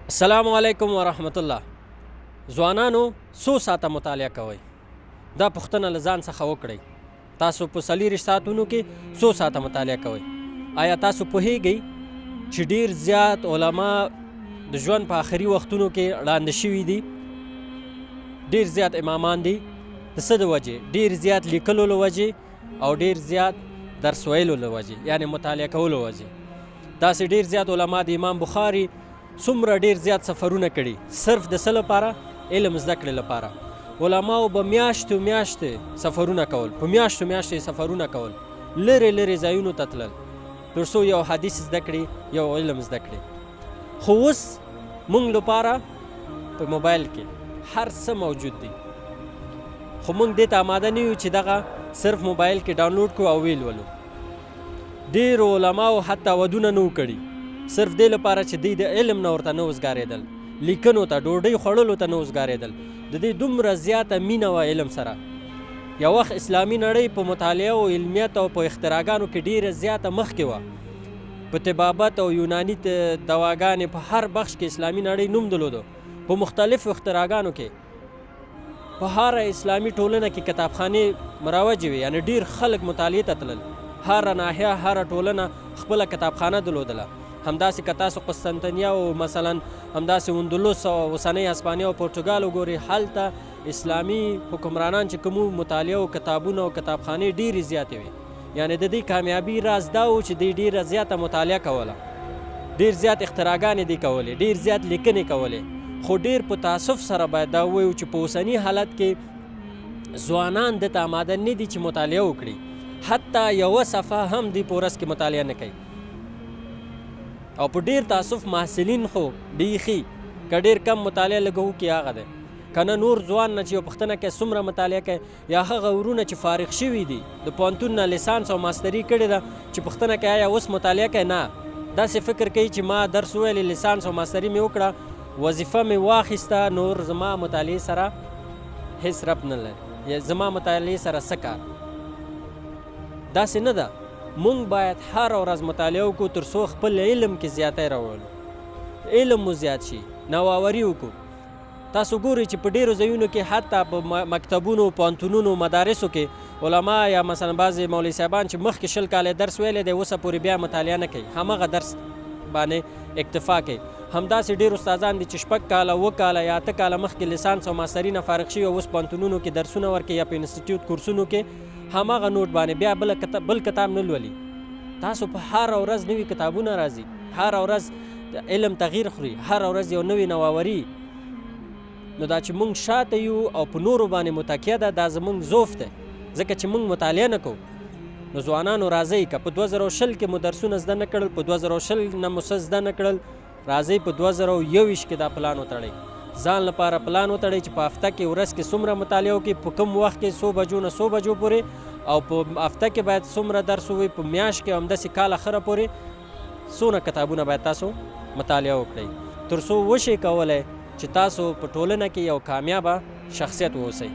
السلام علیکم ورحمت الله. ځوانانو، څو ساعته مطالعه کوئ؟ دا پوښتنه له ځان څخه وکړئ. تاسو په 24 ساعتونو کې څو ساعته مطالعه کوئ؟ آیا تاسو پوهیږئ چې ډیر زیات علما د ژوند په آخري وختونو کې ړانده شوي دي؟ ډیر زیات امامان دي. د څه د وجې؟ ډیر زیات لیکلو له وجې او ډیر زیات درس ویلو له وجې، یعنی مطالعه کولو وجې. داسې ډیر زیات علما د امام بخاري څومره ډیر زیات سفرونه کړي، صرف د څه لپاره؟ علم زده کړې لپاره. علماو به میاشتې میاشتې سفرونه کول، په میاشتو میاشتې سفرونه کول، لرې لرې ځایونو ته تلل تر څو یو حدیث زده کړي، یو علم زده کړي. خو اوس مونږ لپاره په موبایل کې هر څه موجود دي، خو مونږ دې ته آماده نه یو چې دغه صرف موبایل کې ډاونلوډ کړو او ویې لولو. ډېرو علماو حتی ودونه نه وو کړي، صرف دې لپاره چې دوی د علم نه ورته نه وزګارېدل، لیکنو ته، ډوډۍ خوړلو ته نه وزګارېدل. د دوی دومره زیاته مینه وه علم سره. یو وخت اسلامي نړۍ په مطالعه او علمیت او په اختراعګانو کې ډېره زیاته مخکې وه. په طبابت او یوناني دواګانې په هر بخش کې اسلامي نړۍ نوم درلود. په مختلفو اختراعګانو کې په هره اسلامي ټولنه کې کتابخانې مروجې وې، یعنې ډېر خلک مطالعې ته تلل. هره ناحیه، هره ټولنه خپله کتابخانه درلودله. همداسې که تاسو قسطنطنیه او مثلا همداسې اندلس او اوسنۍ هسپانیا او پرتګال وګورئ، هلته اسلامي حکمرانان چې کوم وو، مطالعه او کتابونه او کتابخانې ډېرې زیاتې وې. یعنې د دې کامیابي راز دا و چې دوی ډېره زیاته مطالعه کوله، ډېر زیات اختراعګانې دوی کولې، ډېر زیات لیکنې کولې. خو ډېر په تاسف سره باید دا ووایو چې په اوسني حالت کې ځوانان ده ته آماده نه دي چې مطالعه وکړي. حتی یوه صفحه هم دوی په ورځ کې مطالعه نه کوي. او په ډېر تاسف محصلین خو بیخي که ډېر کم مطالعه لږه وکړي هغه دی، که نه نور ځوان نه چې یو پوښتنه کوي څومره مطالعه کوي، یا هغه ورونه چې فارغ شوي دي د پوهنتون نه، لیسانس او ماستري کړې ده، چې پوښتنه کوي آیا اوس مطالعه کوي؟ نه، داسې فکر کوي چې ما درس وویلې، لیسانس او ماستري مې وکړه، وظیفه مې واخیسته، نور زما مطالعې سره هیڅ ربط نه لري، زما مطالعې سره څه کار؟ داسې نه ده. مونږ باید هره ورځ مطالعه وکړو تر څو خپل علم کې زیاتی راوړو، علم مو زیات شي، نوآوري وکړو. تاسو ګورئ چې په ډېرو ځایونو کې، حتی په مکتبونو، پوهنتونونو، مدارسو کې علما یا مثلا بعضې مولوي صاحبان چې مخکې 20 کاله درس ویلی دی، اوسه پورې بیا مطالعه نه کوي، همغه درس باندې اکتفا کوي. همداسې ډېر استادان دي چې 6 کاله، 7 کاله یا 8 کاله مخکې لیسانس او ماستري نه فارغ شوي او اوس پوهنتونونو کې درسونه ورکوي یا په انسټیټیوټ کورسونو کې، همغه نوټ باندې بیا بل کتاب نه لولي. تاسو په هره ورځ نوي کتابونه راځي، هره ورځ علم تغییر خوري، هره ورځ یو نوی نوآوري. نو دا چې مونږ شاته یو او په نورو باندې متکیه ده، دا زمونږ ضعف دی، ځکه چې مونږ مطالعه نه کوو. نو ځوانانو، راځئ، که په 2020 کې مو درسونه زده نه کړل، په 2020 نه مو څه زده نه کړل، راځئ په 2021 کې دا پلان وتړئ، ځان لپاره پلان وتړئ چې په هفته کې، ورځ کې څومره مطالعه وکړئ، په کوم وخت کې، څو بجو نه څو بجو پورې، او په هفته کې باید څومره درس ووایئ، په میاشت کې، همداسې کال اخره پورې څونه کتابونه باید تاسو مطالعه وکړئ، تر څو وشئ کولی چې تاسو په ټولنه کې یو کامیابه شخصیت واوسئ.